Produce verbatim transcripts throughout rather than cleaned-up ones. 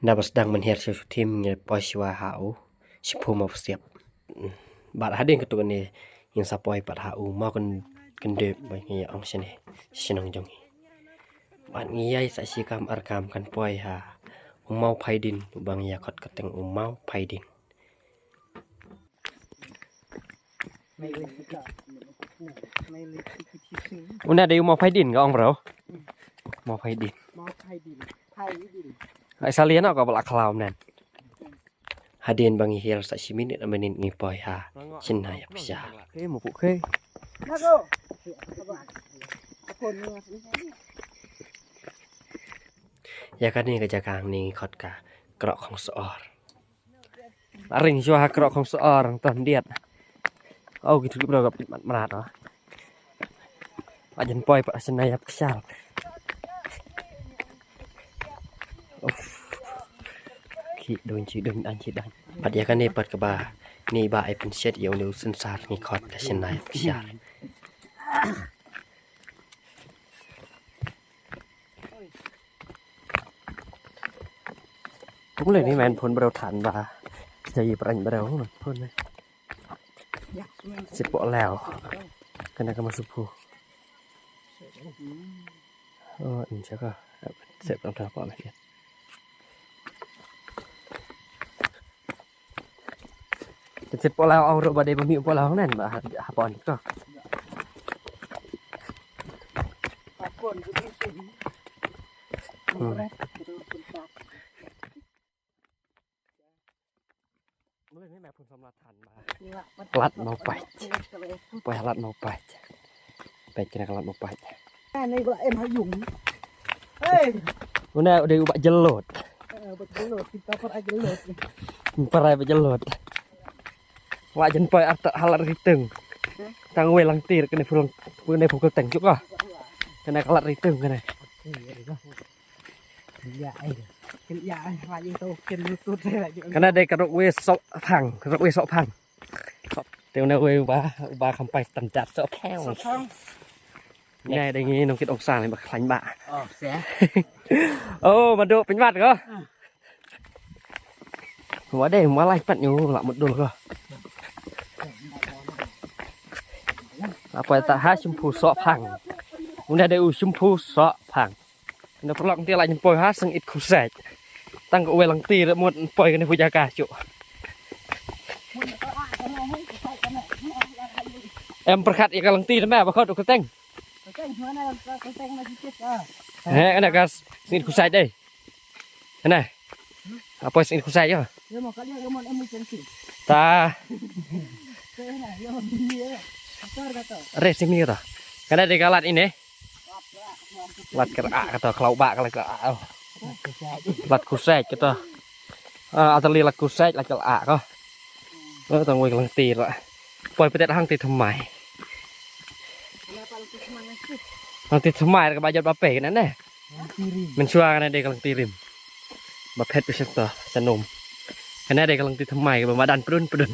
Naba sdang mynhiar sha u Shuthim ngi poi shuwa ha u Shiphu Mawsiap. Bad hadien katto katne ngin sa poi pat ha u Maw Kyn-, Kyndep ba ngi ong shane sha shnong jong ngi. Bad ngi ïai sa shikam arkam kan poi ha u Maw Phaidin uba ngi ïa khot kyrteng u Maw Phaidin. Une dei u Maw Phaidin ka ong bro. Maw Phaidin. Ai sa lian ka ba la khlaw nen. Hadien ba ngi hiar sa shi minit, minit ngi poi ha Shynna Ïapshar. Ïa kane ka jaka hangne ngi khot ka Krok Khongsor. Ring shuwa ha Krok Khongsor, ton diat. Oh, gitu, gitu, gitu, mat, mat, oh. Ajan poi pat Shynna Ïapshar. Uff. Ki don chi don an chi dan. Pat ïa kane pat kaba ni ba ai pynshet ïa une u synsar ngi khot ka Shynna Ïapshar. Kumle ni men phun bro than ba. Jadi pran bro phun. Sipok leo. Kane ka ma Shiphu. Oh, insya Allah. Sip tang tang apa lagi. Sip pola ong ro ba dei ba mi pola ong nen ba ha pon ko. Hmm. Lad Mawpait. Poi Lad Mawpait. Peit kane ka Lad Mawpait. Une u dei u Bah Jyllod. Para Bah Jyllod. Wa jan poi arta ha Lad Ritung. Tang wei lang tir kane phu, kane phu kylteng juk ka. Kane ka Lad Ritung kane. Kane dei ka Rok Wei Sok Phang, Rok Wei Sok Phang. Te une wei uba, uba kham pai standard Sok Phang. Sok Phang. Nai dei ngi nongkit ong sang ba khlaiñ ba. Oh, se. Oh, madu pynwat ko. Wa dei ma lai pat ñu la madu ko. Apa ta ha Shimphoo Sok Phang. Une dei u Shimphoo Sok Phang. Nda paralok nti la ngi poi ha Seng It Khusait. Tang ka wei lang ti re mut poi kane phu jaka chu. Em pyrkhat ïa ka lang ti me ba khot u kyrteng. He, kane ka Seng It Khusait dei. Kane. Apa Seng It Khusait ïa. Ta. Re simi ta. Kane dei ka lad ine. Lad kyrah kata khlaw ba ka lad kyrah. Lad Khusait kata. Ah, atali Lad Khusait, Lad kyrah ka. Oh, tang wei ka lang ti ra. Poi petet hang ti thymmai. Hang ti thymmai ka ba jot ba pei kane ne. Mynshuwa kane dei ka lang ti rim. Ba phet phi sha to, sha num. Kane dei ka lang ti thymmai, ba madan pdun pdun.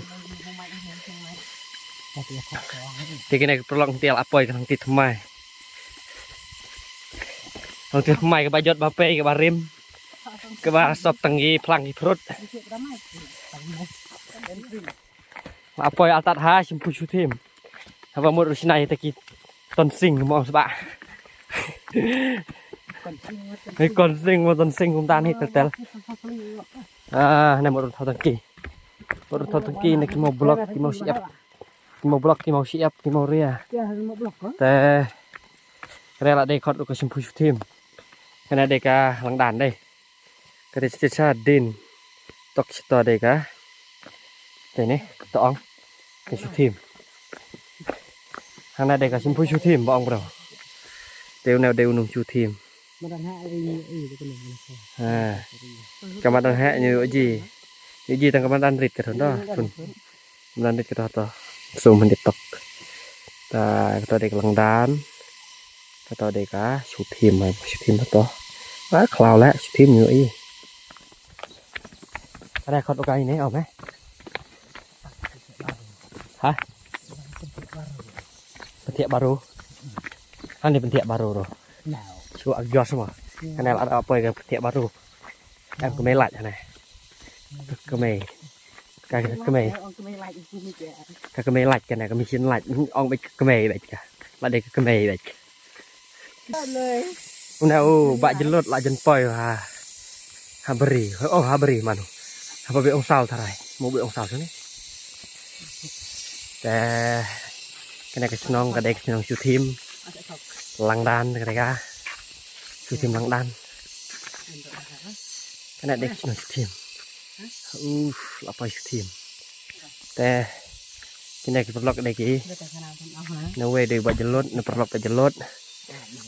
Te kane ka paralok nti la poi ka lang ti thymmai. Lang ti thymmai ka ba jot ba pei ka ba rim. Ka ba sop tang ki phlang ki phrut. La poi artat ha Shimphoo Shuthim. Haba mut ruh shna ïa ta ki ton sing mo sba. Hei kon sing mo ton sing kumta ni tel tel. Ah, ne mut ruh tang ki. Mut ruh tang ki ne ki mo blok ki mo siap. Ki mo blok ki mo siap ki mo ria. Te re la dei khot ruh ka Shimphoo Shuthim. Kane dei ka Langdan dei. Ka dei sha din. Tok sha to dei ka. Te ne, to ong. Ka Shuthim. Hana dei ka Shimphoo Shuthim ba ong bro. Te une dei u nong Shuthim. Ha. Ka madan ha ñu ji. Ñu ji tang ka madan rit ka thon da. Thon. Mlan dei kata ta. Sum han dei tok. Ta kata dei ka Langdan. Kata dei ka Shuthim, Shuthim kata. Ah, khlaw leh Shuthim ñu i. Ada kot ukai ne, au me. Ha? Pyntiak baru. Han ni pyntiak baru tu. Shu ak jos mo. Kane la ada apa ka pyntiak baru. Em kmie lait hane. Kmie. Ka kmie. Ka kmie lait kane, ka machine lait. Ong bad kmie bad ka. Lait dei ka kmie bad. Una u ba jyllot la jan poi ha. Ha bri. Oh, ha bri mano. Ha ba be ong sal tharai. Mo be ong sal sini. Te kane ka shnong ka dei ka shnong Shuthim. Langdan kane ka. Shuthim Langdan. Kane dei ka shnong Shuthim. Uh, la poi Shuthim. Te kine ki paralok dei ki. Na wei dei ba jyllot, na paralok ba jyllot.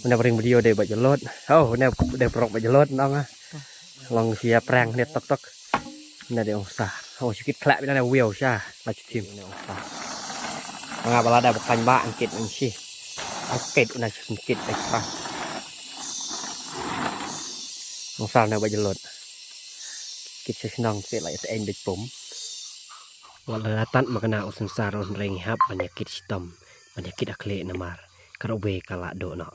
Na baring video dei ba jyllot. Oh, na dei paralok ba jyllot nong ah. Long sia prang ne tok tok. Na dei ong sa. Oh, sikit klak bina na wei sha. La Shuthim ne ong sa. Nga bala da bukan ba angkit ang si. Angkit una sikit ai sa. Ong sa na ba jyllot. Kit sa shnong kit la ita en bit pum. Wat la tat ma kane u Synsar un reng hap ban ïa kit shitom ban ïa kit akhle namar ka robe ka la do no.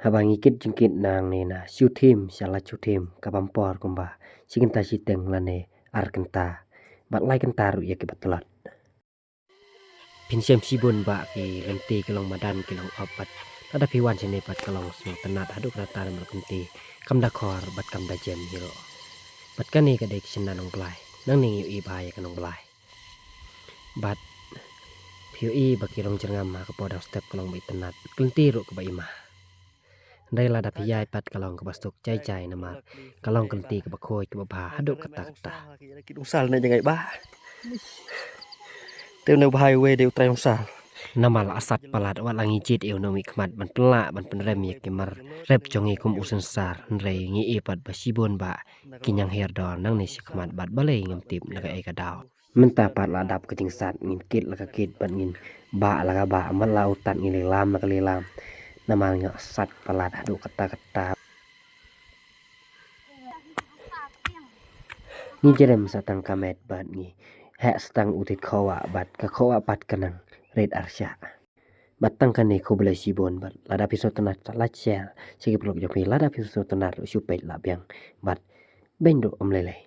Haba ngi kit jingkit nang ne na Shuthim sha la Shuthim ka bam por kumba shi kynta shiteng lane ar kynta bad lai kynta ruh ïa ki ba tlot. Phin shem shibun ba ki lynti ki long madan ki long op bad lada phi wan shane bad ka long sngewtynnat haduh katta namar lynti kam da khor bad kam da jem hi ruh. Bad kane ka dei ka shynna nongblai nangne ngi ïohi ba ïa ka nongblai. Bad phi ïohi ba ki long jyrngam ha ka por dang step ka long ba itynnat bad ka lynti ruh kaba ima. Hynrei lada phi ïai pat ka long kaba suk jai jai namar ka long ka lynti kaba khuid kaba bha haduh katta katta. Ki dong sal ne jngai ba. Te une u bha iwei dei u trai dong sal. Namar la sat palat wat la ngi jied ïa u nongmihkhmat ban pynlah ban pynrem ïa ki mar rep jong ngi kum u Synsar hynrei ngi ïohi pat ba shibun ba ki ñiang hiar dor nangne shakhmat bad balei ngam tip na kaei ka daw. Mynta pat la dap ka jingsat ngin kit la ka kit bad ngin bah la ka bah, mat la u tat ngi lilam la ka lilam. Namar nga sat palat haduh katta katta. Ngi jerem sa tang ka met bad ngi heh sa tang u tit khowa bad ka khowa pat ka nang rit arshah. Bad tang kane khublei shibun bad lada phi sngewtynnat sa like share sha ki vlog jong phi, lada phi sngewtynnat ruh shu peit la biang bad beiñ ruh ym lei lei.